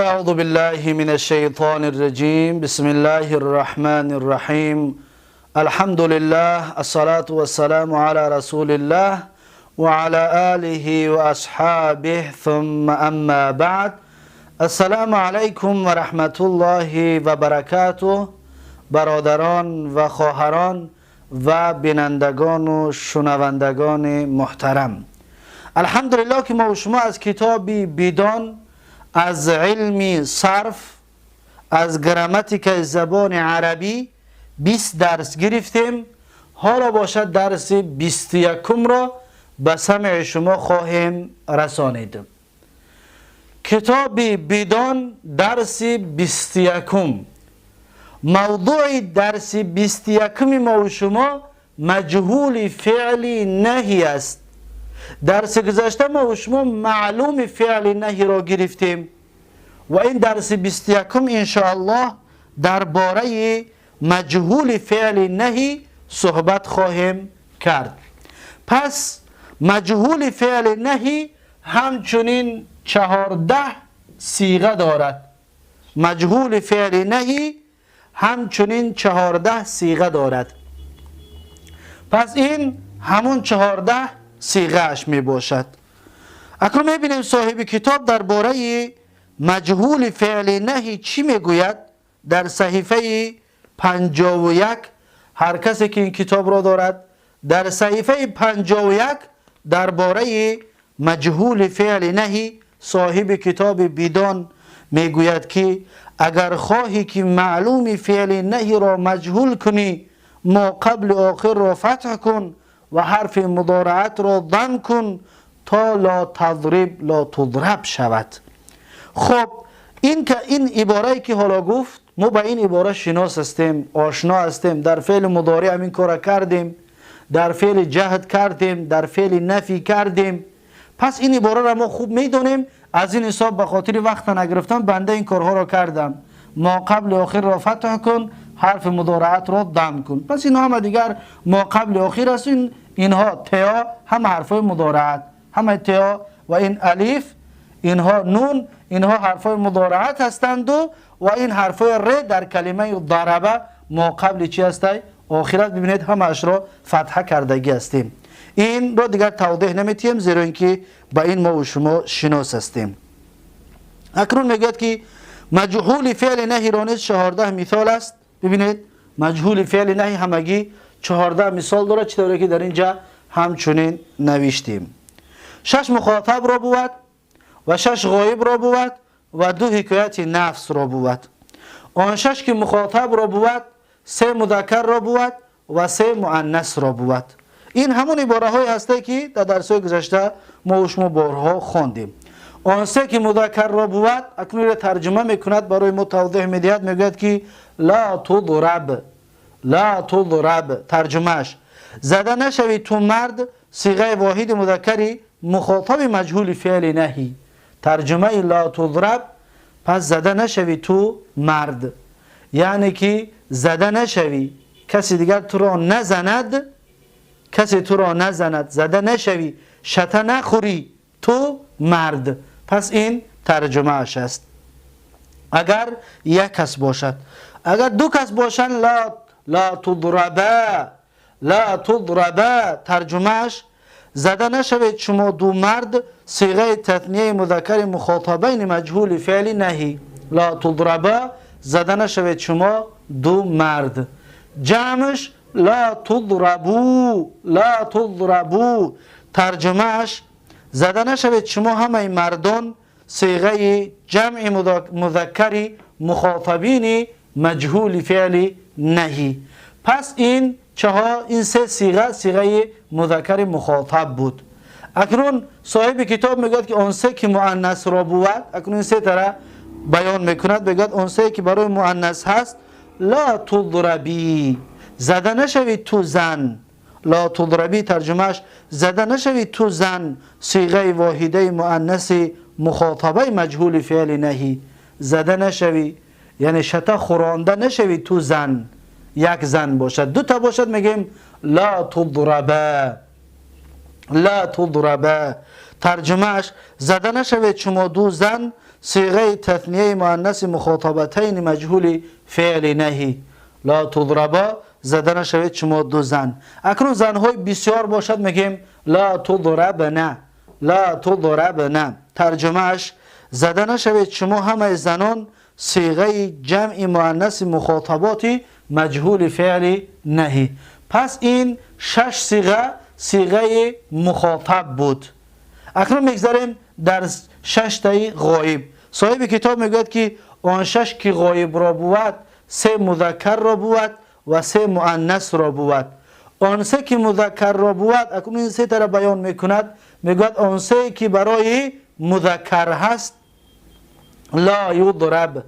أعوذ بالله من الشيطان الرجيم. بسم الله الرحمن الرحيم. الحمد لله، الصلاة والسلام على رسول الله وعلى آله وأصحابه، ثم أما بعد. السلام علیکم و رحمت الله و برکاته. برادران و خواهران و بینندگان و شنوندگان محترم، الحمدلله که ما و شما از کتاب بیدان، از علم صرف، از گراماتیک زبان عربی 20 درس گرفتیم. حالا باشد درس 21 را به سمع شما خواهیم رسانید. کتاب بیدان، درس 21. موضوع درس 21 ما و شما مجهول فعل نهی است. درس گذشته ما و شما معلوم فعل نهی را گرفتیم و این درس 21 انشاءالله درباره مجهول فعل نهی صحبت خواهیم کرد. پس مجهول فعل نهی همچنین 14 صیغه دارد. مجهول فعل نهی همچنین 14 صیغه دارد. پس این همون 14 صیغه اش می باشد. اکنون میبینیم صاحب کتاب درباره مجهول فعل نهی چی میگوید. در صحیفه 51، هر کسی که این کتاب را دارد، در صحیفه 51 درباره مجهول فعل نهی صاحب کتاب بیدان میگوید که اگر خواهی که معلوم فعل نهی را مجهول کنی، ما قبل آخر را فتح کن و حرف مضارعت را ضم کن تا لا تضرب لا تضرب شود. خب، این که این عباره که حالا گفت، ما با این عباره شناس هستیم، آشنا هستیم. در فعل مضارع همین کار کردیم، در فعل جهد کردیم، در فعل نفی کردیم. پس این عباره را ما خوب میدونیم. از این حساب به خاطر وقت نگرفتن بنده این کارها را کردم. ما قبل آخر را فتح کن، حرف مضارعت را ضم کن. پس اینها هم دیگر ما قبل آخر است. اینها تاء هم حرف مضارعت، همه تاء و این الف، اینها نون، اینها حرف مضارعت هستند و این حرف ر در کلمه ضربه ما قبل چی هست؟ آخرت. ببینید، همش را فتحه کردگی هستیم. این را دیگر توضیح نمیتیم، زیرا اینکه با این ما و شما شناس هستیم. اکنون میگوید که مجهول فعل نهی را نیز 14 مثال است. ببینید، مجهول فعل نهی همگی 14 مثال داره، چطوری که در اینجا همچنین نوشتیم. شش مخاطب را بود و شش غایب را بود و دو حکایت نفس را بود. آن شش که مخاطب را بود، سه مذکر را بود و سه مؤنث را بود. این همون عباره های هسته که در درس های گذشته ما و شما بارها خواندیم. آن سه که مذکر را بود، اکنون را ترجمه میکند، برای ما توضیح میدهد. میگوید که لا تضرب لا تضرب، ترجمهش زده نشوی تو مرد، صیغه واحد مذکری مخاطب مجهول فعل نهی. ترجمه لا تضرب، پس زده نشوی تو مرد، یعنی که زده نشوی، کسی دیگر تو را نزند، کسی تو را نزند، زده نشوی، شته نخوری تو مرد. پس این ترجمه اش است اگر یک کس باشد. اگر دو کس باشند، لا تضربا لا تضربا، ترجمهش زده نشوید شما دو مرد، صیغه تثنیه مذکر مخاطبین مجهول فعل نهی. لا تضربا، زده نشوید شما دو مرد. جمعش لا تضربوا لا تضربوا، ترجمهش زده نشوید شما همه مردان، صیغه جمع مذکری مخاطبین مجهول فعل نهی. پس این چهار، این سه صیغه، صیغه مذکر مخاطب بود. اکنون صاحب کتاب میگوید که آن سه که مؤنث را بود، اکنون این سه تره بیان میکند. میگوید آن سه که برای مؤنث هست، لا تضربی، زده نشوی تو زن. لا تضربی، ترجمهش زده نشوی تو زن، صیغه واحده مؤنث مخاطبه مجهول فعل نهی. زده نشوی یعنی شته خورانده نشوی تو زن، یک زن باشد. دو تا باشد، میگیم لا تضربا لا تضربا، ترجمهش زده نشوید شما دو زن، صیغه تثنیه مؤنث مخاطبتین مجهول فعل نهی. لا تضربا زده نشوید شما دو زن. اکنون زنهای بسیار باشد میگیم لا تضربن. لا تضربن. ترجمهش زده نشوید شما همه زنان، صیغه جمع مؤنث مخاطبات مجهول فعل نهی. پس این 6 صیغه صیغه مخاطب بود. اکنون میگذاریم در 6 تای غایب. صاحب کتاب میگوید که آن 6 که غایب را بود، 3 مذکر را بود و 3 مؤنث را بود. آن 3 که مذکر را بود، اکنون این 3 را بیان میکند. میگوید آن 3 که برای مذکر هست، لا یضرب.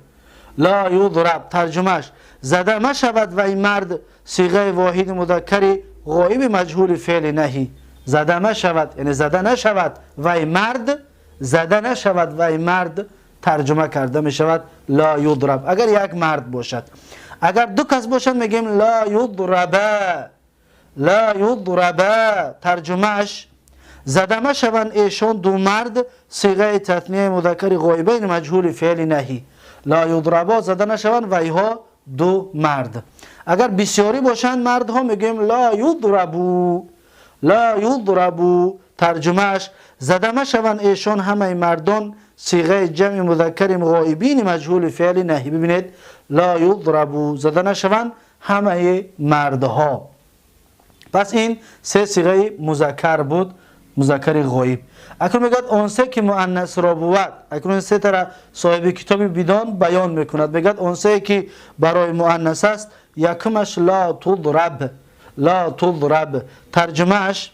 لا یضرب ترجمهش زده مشود و این مرد، صیغه واحد مذکر غایب مجهول فعل نهی. زده مشود یعنی زده نشود و این مرد، زده نشود و این مرد ترجمه کرده می شود لا یضرب اگر یک مرد باشد. اگر دو کس باشد میگیم لا یضربا. لا یضربا ترجمهش زده مشوند ایشان دو مرد، صیغه تثنیه مذکر غایبین مجهول فعل نهی. لا یضربا زده نشوند و ایها دو مرد. اگر بسیاری باشند مردها میگیم لا یضربو. لا یضربو ترجمهش زده مشوند ایشان همه مردان، صیغه جمع مذکر غایبین مجهول فعل نهی. ببینید لا یضربو زده نشوند همه مردها. پس این 3 صیغه مذکر بود، مذکر غایب. اکنون میگوید آن 3 که مؤنث را بود، اکنون 3 تا صاحب کتاب بدان بیان میکند. میگوید آن 3 که برای مؤنث است، یکمش لا تضرب. لا تضرب ترجمهش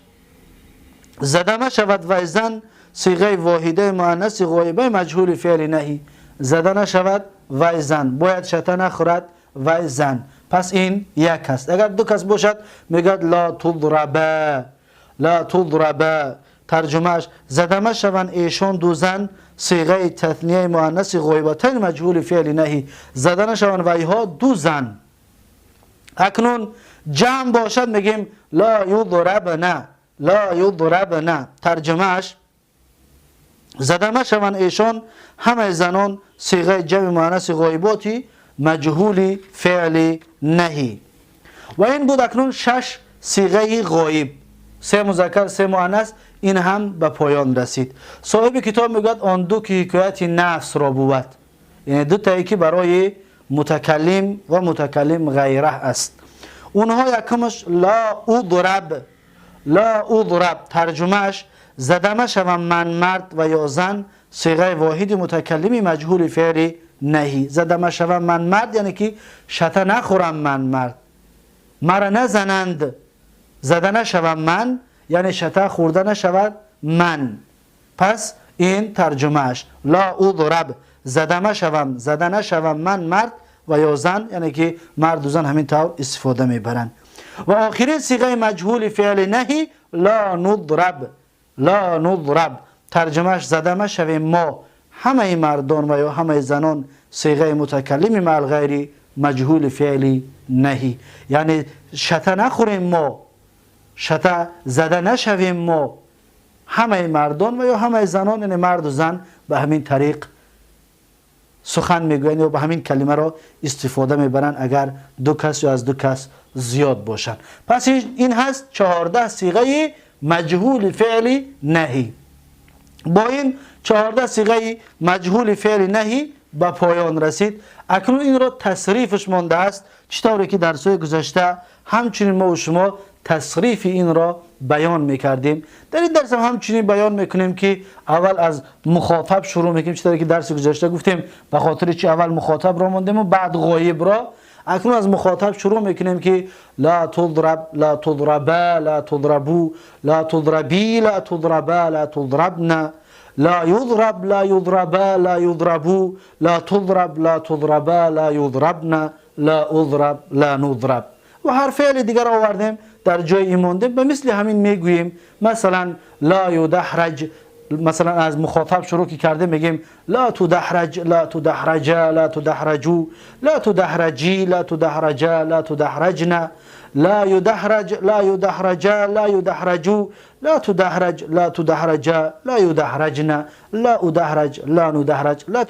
زده مشود و زن، صیغه واحده مؤنث غایبه مجهول فعل نهی. زده نشود و زن، باید شته نخورد و زن. پس این یک است. اگر دو کس باشد میگوید لا تضربا. لا تضربا ترجمهش زده مشوند ایشان دو زن، صیغه تثنیه مؤنث غایبتین مجهول فعل نهی. زده نشوند و ایها دو زن. اکنون جمع باشد میگیم لا یضربن. لا یضربن ترجمهش زده مشوند ایشان همه زنان، صیغه جمع مؤنث غایباتی مجهول فعل نهی. و این بود اکنون 6 صیغه غایب، 3 مذکر 3 مؤنث. این هم به پایان رسید. صاحب کتاب میگوید آن دو که حکایت نفس را بود، یعنی دو تایی که برای متکلم و متکلم غیره است. اونها یکمش لا اضرب. لا اضرب ترجمهش زده مشوم من مرد و یا زن، صیغه واحد متکلم مجهول فعل نهی. زده مشوم من مرد یعنی که شته نخورم من مرد، مرا نزنند. زده نشوم من یعنی شته خورده نشود من. پس این ترجمهش لا اضرب زده مشوم، زده نشوم من مرد و یا زن، یعنی که مرد و زن همین طور استفاده میبرند. و آخرین صیغه مجهول فعل نهی لا نضرب. لا نضرب ترجمهش زده مشویم ما همه مردان و یا همه زنان، صیغه متکلم مع الغیر مجهول فعل نهی. یعنی شته نخوریم ما، شته زده نشویم ما، همه مردان و یا همه زنان، یعنی مرد و زن به همین طریق سخن میگویند یا به همین کلمه را استفاده میبرند اگر دو کس یا از دو کس زیاد باشند. پس این هست 14 صیغه مجهول فعل نهی. با این 14 صیغه مجهول فعل نهی به پایان رسید. اکنون این را تصریفش مانده است، چطوری که در سوی گذشته همچنین ما و شما تصریف این را بیان میکردیم. در این درس هم همچنین بیان میکنیم که اول از مخاطب شروع میکنیم، چطوری که درس گذشته گفتیم به خاطر چی اول مخاطب را ماندیم و بعد غایب را. اکنون از مخاطب شروع میکنیم که لا تضرب، لا تضربا، لا تضربو، لا تضربی، لا تضربا، لا تضربن، لا یضرب، لا یضربا، لا یضربو، لا تضرب، لا تضربا، لا یضربن، لا اضرب، لا نضرب. و هر فعل دیگر آوردیم در جای مانده به مثل همین میگوییم. مثلا لا یدحرج، مثلا از مخاطب شروع که کرده میگیم لا تدحرج، لا تدحرج، لا تدحرجو، لا تدحرجی، لا تدحرج، لا تدحرجن، لا يدحرج، لا يدحرج، لا يدحرجو، لا تدحرج، لا تدحرج، لا يدحرجن، لا أدحرج، لا ندحرج، لا.